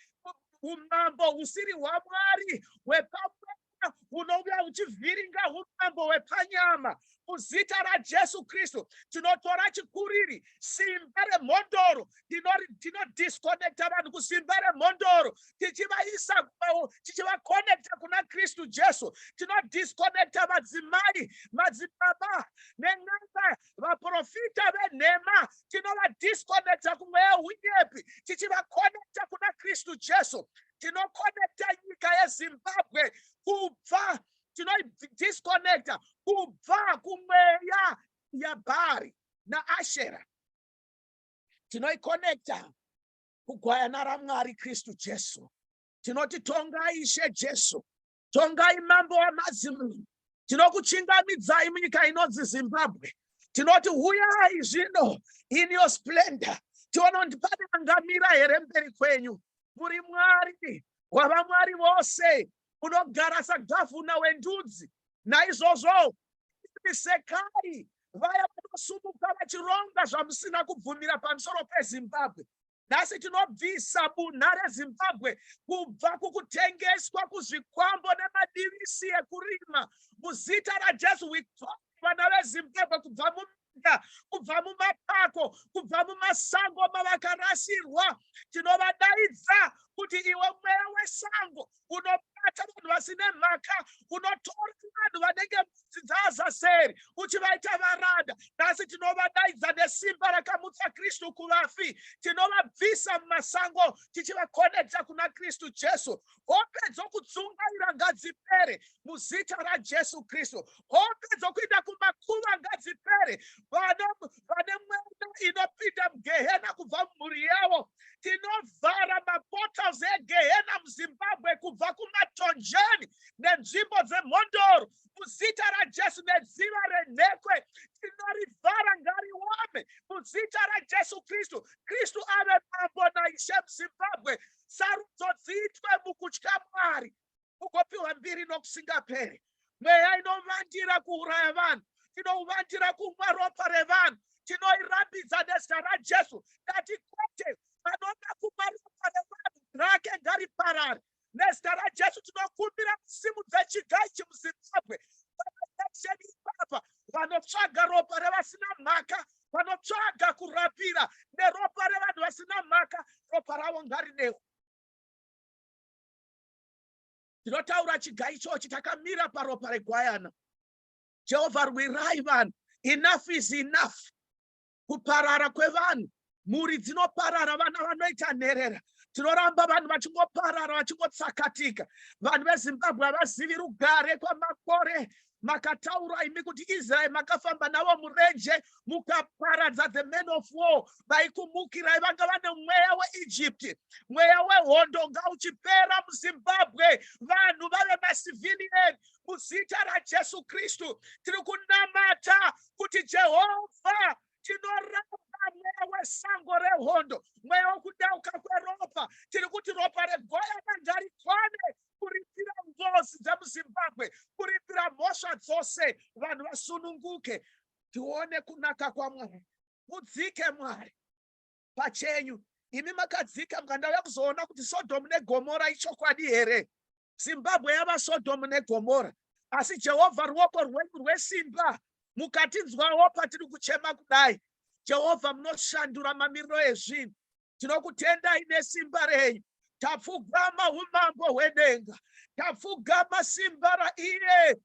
umambo husiri hwaMwari hwepamweya hunouya huchivhiringa umambo hwepanyama. Muzita raJesu Kristu tinotora chikuriri, simba remhondoro, tinodisconnecta vanhu kusimba remhondoro, tichivaisa, tichivaconnecta kuna Kristu Jesu. Tinodisconnecta madzimai, madzibaba nen'anga, vaprofita venhema. Tinovadisconnecta kumweya hunyepi, tichivaconnecta kuna Kristu Jesu. Tinoconnecta nyika yeZimbabwe kubva, tinoidisconnecta kubva kumweya yaBhari naAshera, tinoiconnecta kugwayana raMwari, Kristu Jesu. Tinoti tongai, Ishe Jesu, tongai, Mambo wamadzimambo. Tinokuchingamidzai munyika inonzi Zimbabwe. Tinoti huyai zvino in your splendor, tione kuti pane angamira here mberi kwenyu. Muri Mwari wavamwari vose, unogara sagavhuna wendudzi. Naizvozvo sekai vaya vanosumuka vachironga zvamusina kubvumira pamusoro peZimbabwe. Nhasi tinobvisa bunha reZimbabwe kubva kukutengeswa kuzvikwambo nemadivisi ekurima. Muzita raJesu, vana veZimbabwe kubva muminda, kubva mumapako, kubva mumasango mavakarasirwa, tinovadaidza kuti iwe mweya wesango unobata vanhu vasine mhaka, unotora vanhu vanenge mbudzi dzaAzazeri uchivaita varanda, nhasi tinovadaidza nesimba rakamutsa Kristu kuvafi. Tinovabvisa mumasango, tichivaconnecta kuna Kristu Jesu. Hope dzokudzungaira ngadzipere muzita raJesu Kristu. Hope dzokuenda kumakuva ngadzipere. Vane mwena inopinda mugehena kubva mumhuri yavo, tinovhara maportals egehena muZimbabwe kubva kumatonjeni nenzvimbo dzemhondoro muzita raJesu. Nedziva renhekwe tinorivhara, ngariwome muzita raJesu Kristu. Kristu ave Mambo naIshe muZimbabwe. Sarudzo dziitwe mukutya Mwari, ugopiwa mbiri nokusingaperi. Mweya inovandira kuuraya vanhu, inouvandira kumwa ropa revanhu, tinoirambidza nezita raJesu. Tati kwete, vanoda kumwa ropa revanhu rake ngariparare nezita raJesu. Tinokumbira kusimudza chiga ichi muZimbabwe paelection ipapa. Vanotsvaga ropa revasina mhaka, vanotsvaga kurapira neropa revanhu vasina mhaka, ropa ravo ngaridewo. Tinotaura chiga ichochi takamira paropa regwayana. Jehovha, rwirai vanhu. Enough is enough. Kuparara kwevanhu, mhuri dzinoparara, vana vanoita nherera, tinoramba vanhu vachingoparara, vachingotsakatika. Vanhu veZimbabwe havazivi rugare kwamakore. Makataura imi kuti Israeri makafamba navo murenje, mukaparadza the men of war vaikumukirai, vanga vane mweya weEgypt. Mweya wehondo ngauchipera muZimbabwe, vanhu vave macivilian muzita raJesu Kristu. Tiri kunamata kuti Jehovha. Tinoramba mweya wesango rehondo, mweya wokudeuka kweropa. Tiri kuti ropa regwayana ngarikwane kuripira ngozi dzemuZimbabwe, kuripira mhosva dzose, vanhu vasununguke, tione kunaka kwaMwari. Mudzike Mwari pachenyu. Imi makadzika mukandauya kuzoona kuti Sodhomu neGomora ichokwadi here. Zimbabwe yava Sodhomu neGomora. Asi Jehovha, ruoko rwenyu rwesimba, mukatinzwawo patiri kuchema kudai. Jehovha, munoshandura mamiriro ezvinhu. Tinokutendai nesimba renyu. Tapfugama umambo hwedenga. Tapfugama simba raiye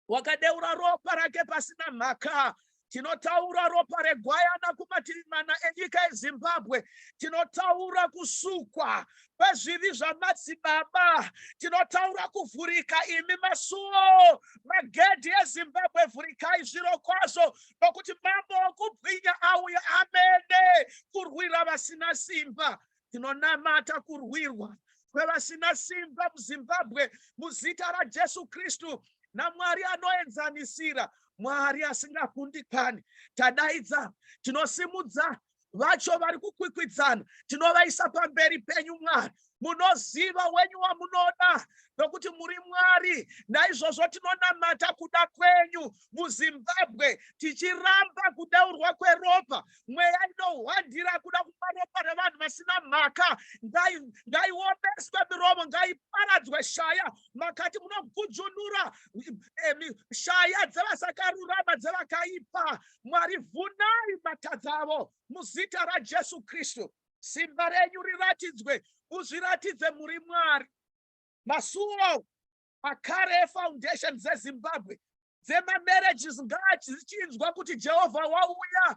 wakadeura ropa rake pasina mhaka. Tinotaura ropa regwayana kumativi mana enyika yeZimbabwe. Tinotaura kusukwa kwezvivi zvamadzibaba. Tinotaura kuvhurika imi masuo, magedhi eZimbabwe, vhurikai zviro kwazvo, nokuti mambo wokubwinya auya amene kurwira vasina simba. Tinonamata kurwirwa kwevasina simba muZimbabwe muzita raJesu Kristu naMwari anoenzanisira, Mwari asingakundikani. Tadaidza, tinosimudza vacho vari kukwikwidzana, tinovaisa pamberi penyu Mwari. Munoziva wenyu wamunoda, nokuti muri Mwari. Naizvozvo tinonamata kuda kwenyu muZimbabwe, tichiramba kudeurwa kweropa. Mweya inohwandira kuda kupa ropa revanhu vasina mhaka ngaiomeswe miromo, ngaiparadzwe shaya. Makati munogujunura shaya dzevasakarurama, dzevakaipa. Mwari, vhunai matadza avo muzita raJesu Kristu. Simba renyu riratidzwe, muzviratidze muri Mwari. Masuo akare efoundation dzeZimbabwe, dzemamarriages, ngaachinzwa kuti Jehovha wauya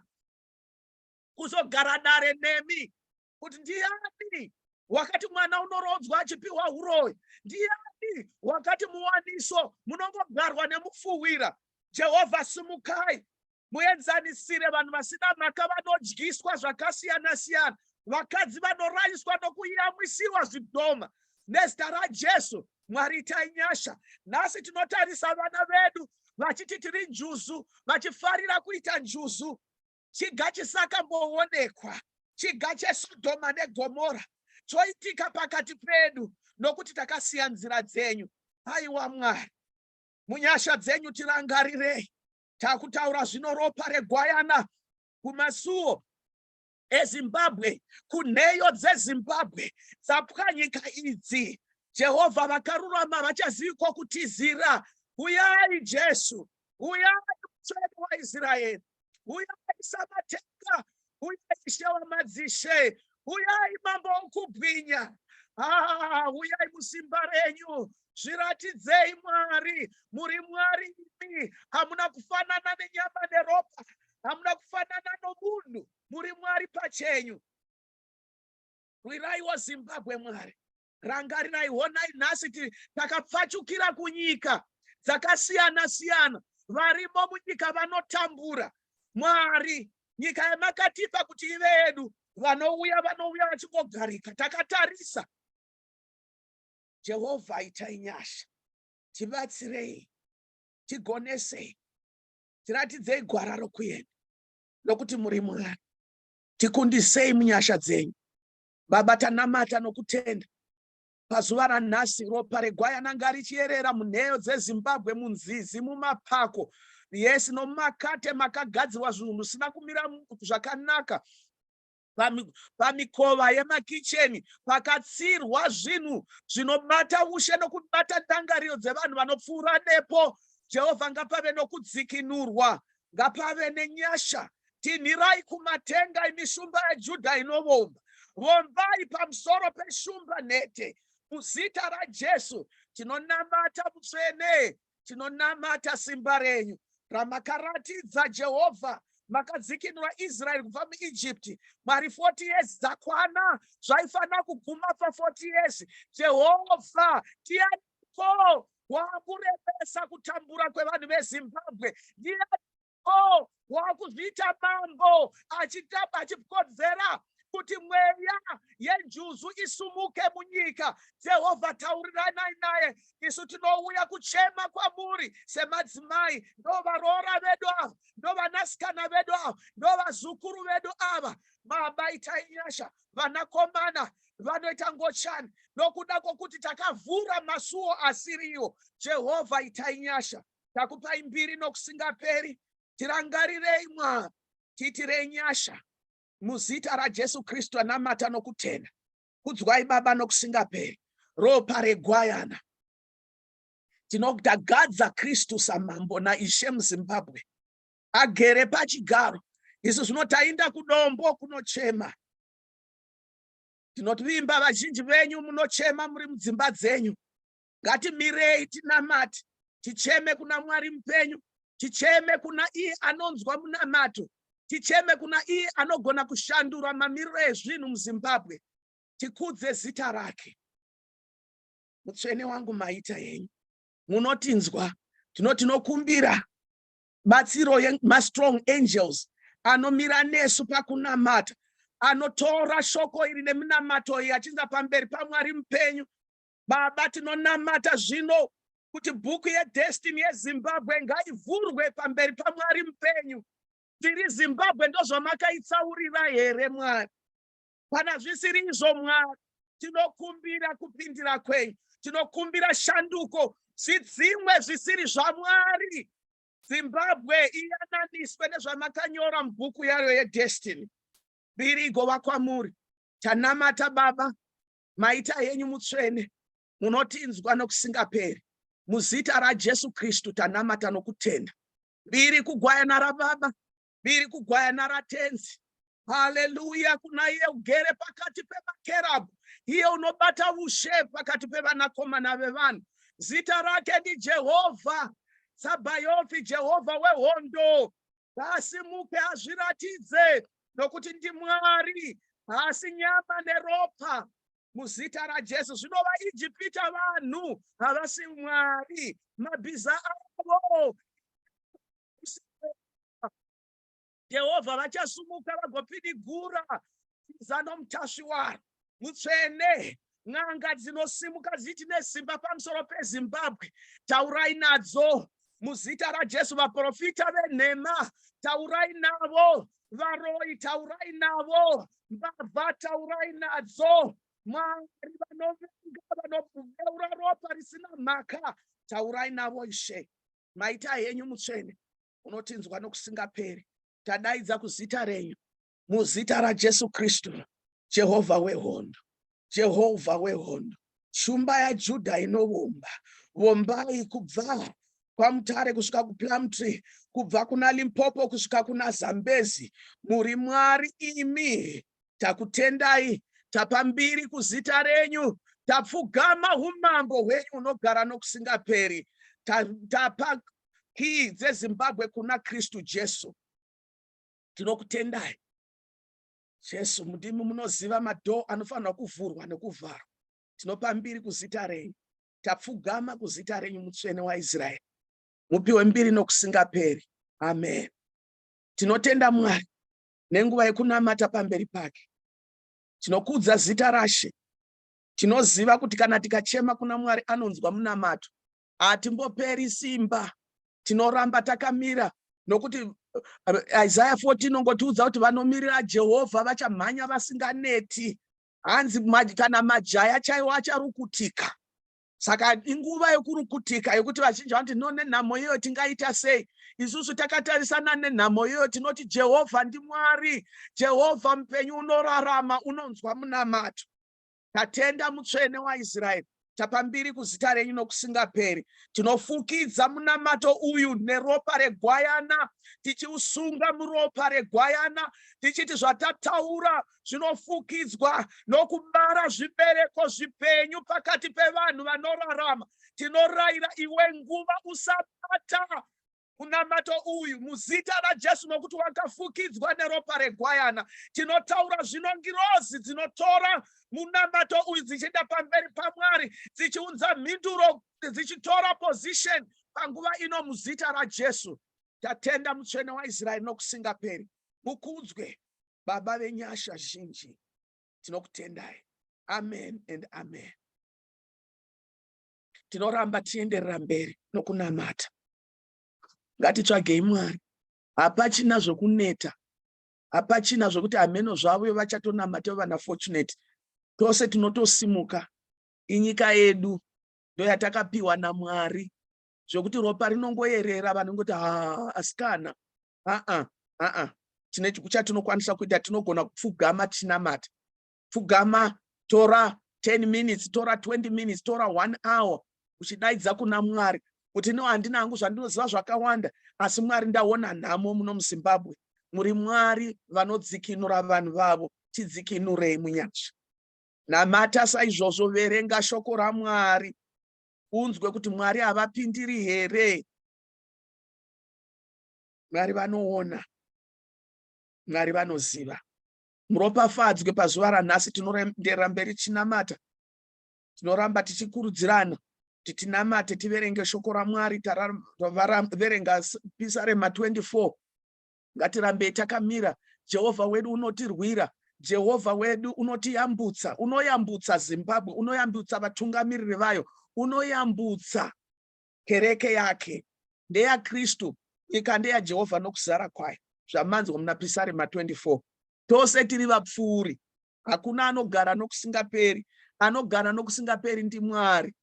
kuzogara dare nemi. Kuti ndiani wakati mwana unorodzwa achipiwa uroyi? Ndiani wakati muwaniso munongogarwa nemufuwira? Jehovha, simukai muenzanisire vanhu vasina mhaka vanodyiswa zvakasiyana siyana, vakadzi vanorayiswa nokuyamwisiwa zvidhoma. Nezita raJesu, Mwari, itai nyasha. Nhasi tinotarisa vana vedu vachiti tiri njuzu, vachifarira kuita njuzu. Chiga chisakamboonekwa, chiga cheSodhoma neGomora, choitika pakati pedu nokuti takasiya nzira dzenyu. Aiwa Mwari, munyasha dzenyu tirangarirei. Takutaura zvino ropa regwayana kumasuo eZimbabwe, kunheyo dzeZimbabwe dzapwanyika idzi. Jehovha, vakarurama vachazivi kwokutizira. Uyai Jesu, uyai Mutsvene waIsraeri, uyai Samatenga, uyai Ishe wamadzishe, uyai Mambo wokubwinya. Uyai musimba renyu, zviratidzei Mwari. Muri Mwari imi, hamuna kufanana nenyama neropa, hamuna kufanana nomunhu, muri Mwari pachenyu. Rwiraiwo Zimbabwe Mwari, rangarirai. Honai nhasi takapfachukira kunyika dzakasiyana siyana, varimo munyika vanotambura. Mwari, nyika yamakatipa kuti ive yedu, vanouya vanouya vachingogarika takatarisa. Jehovha, itai nyasha, tibatsirei, tigonesei, tiratidzei gwara rokuenda, nokuti muri Mwari. Tikundisei munyasha dzenyu. Baba, tanamata nokutenda pazuva ranhasi. Ropa regwayana ngarichiyerera munheyo dzeZimbabwe, munzizi, mumapako, yes, nomumakate makagadzirwa zvinhu zvisina kumira zvakanaka, pamikova yemakicheni pakatsirwa zvinhu zvinobata ushe nokubata ndangariro dzevanhu vanopfuura nepo. Jehovha, ngapave nokudzikinurwa, ngapave nenyasha. Tinhirai kumatenga, imi shumba yaJudha inovomba, vombai pamusoro peshumba nhete. Muzita raJesu tinonamata, mutsvene, tinonamata simba renyu ramakaratidza. Jehovha, makadzikinura Israeri kubva muIjipti. Mwari, 40 years dzakwana, zvaifanira kuguma pa40 years. Jehovha, tianiko wakurebesa kutambura kwevanhu veZimbabwe? Ndianiko wakuzviita mambo achitamba achikodzera kuti mweya yenjuzu isumuke munyika? Jehovha, tauriranai naye. Isu tinouya kuchema kwamuri semadzimai, ndo varoora vedu ava. Ndovanasikana vedu ava, ndovazukuru vedu ava. Baba, itai nyasha. Vanakomana vanoita ngochani nokuda kwokuti takavhura masuo asiriwo. Jehovha, itai nyasha. Takupai mbiri nokusingaperi. Tirangarirei, Mwari, tiitirei nyasha. Muzita raJesu Kristu anamata nokutenda. Kudzwai, Baba, nokusingaperi. Ropa regwayana. Tinotagadza Kristu samambo naIshe muZimbabwe, agere pachigaro. Isu zvino taenda kudombo kunochema. Tinotivimba vazhinji venyu munochema muri mudzimba dzenyu. Ngatimirei tinamate, ticheme kuna Mwari mupenyu, ticheme kuna iye anonzwa munamato, ticheme kuna iye anogona kushandura mamiriro ezvinhu muZimbabwe. Tikudze zita rake. Mutsvene wangu, maita yenyu, munotinzwa. Tinokumbira batsiro yemastrong angels anomira nesu pakunamata, anotora shoko iri neminamato iyi achinza pamberi paMwari mupenyu. Baba, tinonamata zvino kuti bhuku yedestiny yeZimbabwe ngaivhurwe pamberi paMwari mupenyu. Tiri Zimbabwe, ndozvamakaitsaurira here, Mwari? Kana zvisiri izvo, Mwari, tinokumbira kupindira kwenyu, tinokumbira shanduko, zvidzimwe zvisiri zvaMwari. Zimbabwe iyananiswe nezvamakanyora mubhuku yayo yedestiny. Mbiri igova kwamuri. Tanamata, Baba, maita henyu, mutsvene, munotinzwa nokusingaperi. Muzita raJesu Kristu tanamata nokutenda. Mbiri kugwayana raBaba, mbiri kugwayana raTenzi. Haleluya kuna iye ugere pakati pemakerabhu, iye unobata ushe pakati pevanakomana vevanhu. Zita rake ndiJehovha Sabaothi, Jehovha wehondo. Ngaasimuke azviratidze, nokuti ndiMwari, haasi nyama neropa. Muzita raJesu. Zvino vaIjipita vanhu, havasi Mwari. Mabhiza avo, Jehovha, vachasumuka vagopidigura bhiza nomutasvi waro. Mutsvene, n'anga dzinosimuka dzichiti nesimba pamusoro peZimbabwe, taurai nadzo muzita raJesu. Vaprofita venhema, taurai navo. Varoi, taurai navo. Mbavha, taurai nadzo. Mwari, vanovenga, vanoveura ropa risina mhaka, taurai navo, Ishe. Maita henyu, mutsvene, unotinzwa nokusingaperi. Tadaidza kuzita renyu, muzita raJesu Kristu. Jehovha wehondo, Jehovha wehondo, shumba yaJudha inovomba, vombai kubva kwaMutare kusvika kuPlumtree, kubva kuna Limpopo kusvika kuna Zambezi. Muri Mwari imi. Takutendai, tapa mbiri kuzita renyu, tapfugama umambo hwenyu hunogara nokusingaperi. Tapa kii dzeZimbabwe kuna Kristu Jesu. Tinokutendai, Jesu. Mudimi munoziva madoor anofanirwa kuvhurwa nekuvharwa. Tinopa mbiri kuzita renyu, tapfugama kuzita renyu. Mutsvene waIsraeri, mupiwe mbiri nokusingaperi. Amen. Tinotenda Mwari nenguva yekunamata pamberi pake. Tinokudza zita raShe. Tinoziva kuti kana tikachema kuna Mwari, anonzwa munamato. Hatimboperi simba, tinoramba takamira, nokuti Isaya 14 ongotiudza kuti vanomirira Jehovha vachamhanya vasinganeti. Hanzi kana majaya chaiwo acharukutika. Saka inguva yekurukutika, yekuti vazhinji vanoti, "No, nenhamo iyoyo tingaita sei?" Isusu takatarisana nenhamo iyoyo, tinoti Jehovha ndiMwari, Jehovha mupenyu, unorarama, unonzwa munamato. Tatenda, mutsvene waIsraeri. Tapa mbiri kuzita renyu nokusingaperi. Tinofukidza munamato uyu neropa regwayana, tichiusunga muropa regwayana, tichiti zvatataura zvinofukidzwa nokubara zvibereko zvipenyu pakati pevanhu vanorarama. Tinorayira iwe nguva, usabata munamato uyu muzita raJesu, nokuti wakafukidzwa neropa regwayana. Tinotaura zvino ngirozi dzinotora munamato uyu dzichienda pamberi paMwari, dzichiunza mhinduro, dzichitora position panguva ino muzita raJesu. Tatenda, mutsvene waIsraeri, nokusingaperi. Mukudzwe, Baba venyasha zhinji. Tinokutendai. Amen and amen. Tinoramba tienderera mberi nokunamata. Ngatitsvagei Mwari. Hapachina zvokuneta, hapachina zvokuti hameno zvavo vachatonamata vana Fortunate. Tose tinotosimuka. Inyika yedu ndoyatakapiwa naMwari, zvokuti ropa rinongoyerera, vanongoti ha, asikana, aa aa, tine chatinokwanisa kuita. Tinogona kupfugama tichinamata. Pfugama, tora 10 minutes, tora 20 minutes, tora 1 hour uchidaidza kuna Mwari kuti, "No, handina hangu zvandinoziva zvakawanda, asi Mwari, ndaona nhamo muno muZimbabwe. Muri Mwari vanodzikinura vanhu vavo, tidzikinurei munyasha." Namata saizvozvo, verenga shoko raMwari, unzwe kuti Mwari havapindiri here. Mwari vanoona, Mwari vanoziva. Muropafadzwe pazuva ranhasi. Tinoenderera mberi tichinamata, tinoramba tichikurudzirana kuti tinamate, tiverenge shoko raMwari. Taverenga Pisarema 24. Ngatirambei takamira. Jehovha wedu unotirwira, Jehovha wedu unotiyambutsa, unoyambutsa Zimbabwe, unoyambutsa vatungamiriri vayo, unoyambutsa kereke yake. NdeyaKristu nyika, ndeyaJehovha nokuzara kwayo, zvamanzwa muna Pisarema 24. Tose tiri vapfuuri, hakuna anogara nokusingaperi. Anogara nokusingaperi ndiMwari.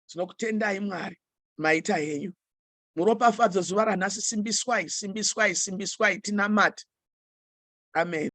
Tinokutendai Mwari, maita henyu. Muropafadzo zuva ranhasi. Simbiswai, simbiswai, simbiswai, tinamate. Amen.